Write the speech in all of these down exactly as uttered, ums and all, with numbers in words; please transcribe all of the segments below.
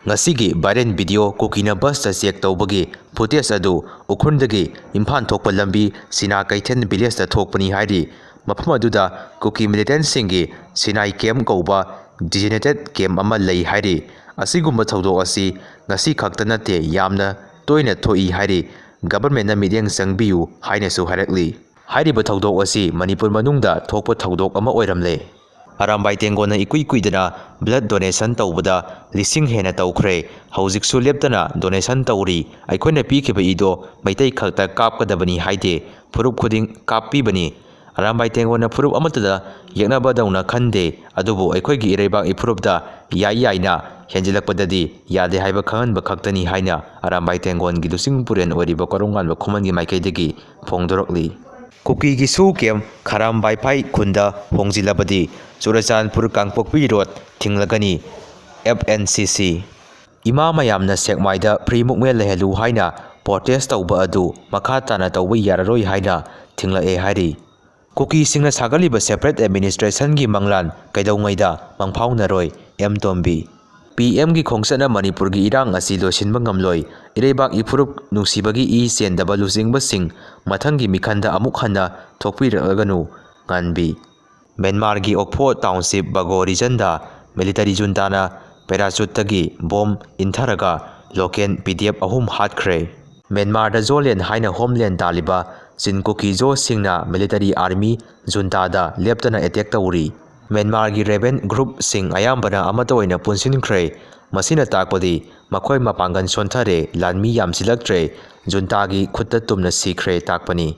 ꯉꯁꯤꯒꯤ viral video ꯀꯨꯀꯤꯅ busꯇ check ꯇꯧꯕꯒꯤ footage ꯑꯗꯨ ꯎꯈ꯭ꯔꯨꯜꯗꯒꯤ ꯏꯝꯐꯥꯜ ꯊꯣꯛꯄ ꯂꯝꯕꯤ ꯁꯤꯅꯥ ꯀꯩꯊꯦꯜ villageꯇ ꯊꯣꯛꯄꯅꯤ ꯍꯥꯏꯔꯤ꯫ ꯃꯐꯝ ꯑꯗꯨꯗ ꯀꯨꯀꯤ militantꯁꯤꯡꯒꯤ ꯁꯤꯅꯥꯏ camp ꯀꯧꯕ designated camp ꯑꯃ ꯂꯩ ꯍꯥꯏꯔꯤ꯫ ꯑꯁꯤꯒꯨꯝꯕ ꯊꯧꯗꯣꯛ ꯑꯁꯤ ꯉꯁꯤ ꯈꯛꯇ ꯅꯠꯇꯦ, ꯌꯥꯝꯅ ꯇꯣꯏꯅ ꯊꯣꯛꯏ ꯍꯥꯏꯔꯤ꯫ Governmentꯅ ꯃꯤꯠꯌꯦꯡ ꯆꯪꯕꯤꯌꯨ ꯍꯥꯏꯅꯁꯨ ꯍꯥꯏꯔꯛꯂꯤ꯫ ꯍꯥꯏꯔꯤꯕ ꯊꯧꯗꯣꯛ ꯑꯁꯤ ꯃꯅꯤꯄꯨꯔ ꯃꯅꯨꯡꯗ ꯊꯣꯛꯄ ꯊꯧꯗꯣꯛ ꯑꯃ ꯑꯣꯏꯔꯝꯂꯦ꯫ ꯑꯔꯥꯝꯕꯥꯏ ꯇꯦꯡꯒꯣꯟꯅ ꯏꯀꯨꯏ ꯀꯨꯏꯗꯅ blood donation ꯇꯧꯕꯗ ꯂꯤꯁꯤꯡ ꯍꯦꯟꯅ ꯇꯧꯈ꯭ꯔꯦ꯫ ꯍꯧꯖꯤꯛꯁꯨ ꯂꯦꯞꯇꯅ donation ꯇꯧꯔꯤ꯫ ꯑꯩꯈꯣꯏꯅ ꯄꯤꯈꯤꯕ ꯏꯗꯣ ꯃꯩꯇꯩ ꯈꯛꯇ ꯀꯥꯞꯀꯗꯕꯅꯤ ꯍꯥꯏꯗꯦ, ꯐꯨꯔꯨꯞ ꯈꯨꯗꯤꯡ ꯀꯥꯞꯄꯤꯕꯅꯤ꯫ ꯑꯔꯥꯝꯕꯥꯏ ꯇꯦꯡꯒꯣꯟꯅ ꯐꯨꯔꯨꯞ ꯑꯃꯠꯇꯗ ꯌꯦꯛꯅꯕꯗꯧꯅ ꯈꯟꯗꯦ, ꯑꯗꯨꯕꯨ ꯑꯩꯈꯣꯏꯒꯤ ꯏꯔꯩꯕꯥꯛ ꯏꯐꯨꯔꯨꯞꯇ ꯌꯥꯏ ꯌꯥꯏꯅ ꯍꯦꯟꯖꯤꯜꯂꯛꯄꯗꯗꯤ ꯌꯥꯗꯦ ꯍꯥꯏꯕ ꯈꯪꯍꯟꯕ ꯈꯛꯇꯅꯤ ꯍꯥꯏꯅ ꯑꯔꯥꯝꯕꯥꯏ ꯇꯦꯡꯒꯣꯟꯒꯤ ꯂꯨꯆꯤꯡ ꯄꯨꯔꯦꯜ ꯑꯣꯏꯔꯤꯕ ꯀꯣꯔꯧꯉꯥꯟꯕ ꯈꯨꯃꯟꯒꯤ ꯃꯥꯏꯀꯩꯗꯒꯤ ꯐꯣꯡꯗꯣꯔꯛꯂꯤ꯫ ꯀꯨꯀꯤꯒꯤ ꯁꯨ camp ꯈꯔꯥꯝ ꯕꯥꯏꯐꯥꯏ ꯈꯨꯟꯗ ꯍꯣꯡꯖꯤꯜꯂꯕꯗꯤ ꯆꯨꯔꯆꯥꯟꯄꯨꯔ ꯀꯥꯡꯄꯣꯛꯄꯤ road ꯊꯤꯡꯂꯒꯅꯤ, F N C C꯫ ꯏꯃꯥ ꯃꯌꯥꯝꯅ ꯁꯦꯛꯃꯥꯏꯗ free movement ꯂꯩꯍꯜꯂꯨ ꯍꯥꯏꯅ protest ꯇꯧꯕ ꯑꯗꯨ ꯃꯈꯥ ꯇꯥꯅ ꯇꯧꯕ ꯌꯥꯔꯔꯣꯏ ꯍꯥꯏꯅ ꯊꯤꯡꯂꯛꯑꯦ ꯍꯥꯏꯔꯤ꯫ ꯀꯨꯀꯤꯁꯤꯡꯅ ꯁꯥꯒꯠꯂꯤꯕ separate administrationꯒꯤ ꯃꯪꯂꯥꯟ ꯀꯩꯗꯧꯉꯩꯗ ꯃꯪꯐꯥꯎꯅꯔꯣꯏ, ꯑꯦꯝ ꯇꯣꯝꯕꯤ꯫ P Mꯒꯤ ꯈꯣꯡꯆꯠꯅ ꯃꯅꯤꯄꯨꯔꯒꯤ ꯏꯔꯥꯡ ꯑꯁꯤ ꯂꯣꯏꯁꯤꯟꯕ ꯉꯝꯂꯣꯏ꯫ ꯏꯔꯩꯕꯥꯛ ꯏꯐꯨꯔꯨꯞ ꯅꯨꯡꯁꯤꯕꯒꯤ ꯏ ꯆꯦꯟꯗꯕ ꯂꯨꯆꯤꯡꯕꯁꯤꯡ ꯃꯊꯪꯒꯤ ꯃꯤꯈꯟꯗ ꯑꯃꯨꯛ ꯍꯟꯅ ꯊꯣꯛꯄꯤꯔꯛꯂꯒꯅꯨ, ꯉꯥꯟꯕꯤ꯫ ꯃ꯭ꯌꯥꯟꯃꯥꯔꯒꯤ ꯑꯣꯛꯐꯣ township ꯕꯒꯣ regionꯗ military juntaꯅ parachuteꯇꯒꯤ bomb ꯏꯟꯊꯔꯒ local P D F ꯑꯍꯨꯝ ꯍꯥꯠꯈ꯭ꯔꯦ꯫ ꯃ꯭ꯌꯥꯟꯃꯥꯔꯗ ꯖꯣꯂꯦꯟ ꯍꯥꯏꯅ homeland ꯇꯥꯜꯂꯤꯕ ꯆꯤꯟ ꯀꯨꯀꯤ ꯖꯣꯁꯤꯡꯅ military army juntaꯗ ꯂꯦꯞꯇꯅ attack ꯇꯧꯔꯤ꯫ ꯃ꯭ꯌꯥꯟꯃꯥꯔꯒꯤ rebel groupꯁꯤꯡ ꯑꯌꯥꯝꯕꯅ ꯑꯃꯠꯇ ꯑꯣꯏꯅ ꯄꯨꯟꯁꯤꯟꯈ꯭ꯔꯦ꯫ ꯃꯁꯤꯅ ꯇꯥꯛꯄꯗꯤ ꯃꯈꯣꯏ ꯃꯄꯥꯡꯒꯜ ꯁꯣꯟꯊꯔꯦ, ꯂꯥꯟꯃꯤ ꯌꯥꯝꯁꯤꯜꯂꯛꯇ꯭ꯔꯦ, juntaꯒꯤ ꯈꯨꯠꯇ ꯇꯨꯝꯅ ꯁꯤꯈ꯭ꯔꯦ ꯇꯥꯛꯄꯅꯤ꯫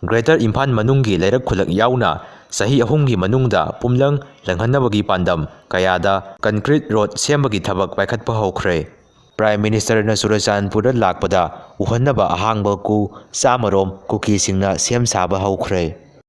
Greater ꯏꯝꯐꯥꯜ ꯃꯅꯨꯡꯒꯤ ꯂꯩꯔꯛ ꯈꯨꯜꯂꯛ ꯌꯥꯎꯅ ꯆꯍꯤ ꯑꯍꯨꯝꯒꯤ ꯃꯅꯨꯡꯗ ꯄꯨꯝꯂꯪ ꯂꯪꯍꯟꯅꯕꯒꯤ ꯄꯥꯟꯗꯝ ꯀꯌꯥꯗ concrete road ꯁꯦꯝꯕꯒꯤ ꯊꯕꯛ ꯄꯥꯏꯈꯠꯄ ꯍꯧꯈ꯭ꯔꯦ꯫ Prime Ministerꯅ ꯆꯨꯔꯆꯥꯟꯄꯨꯔꯗ ꯂꯥꯛꯄꯗ ꯎꯍꯟꯅꯕ ꯑꯍꯥꯡꯕ ꯀꯨ ꯆꯥꯃꯔꯣꯝ ꯀꯨꯀꯤꯁꯤꯡꯅ ꯁꯦꯝ ꯁꯥꯕ ꯍꯧꯈ꯭ꯔꯦ꯫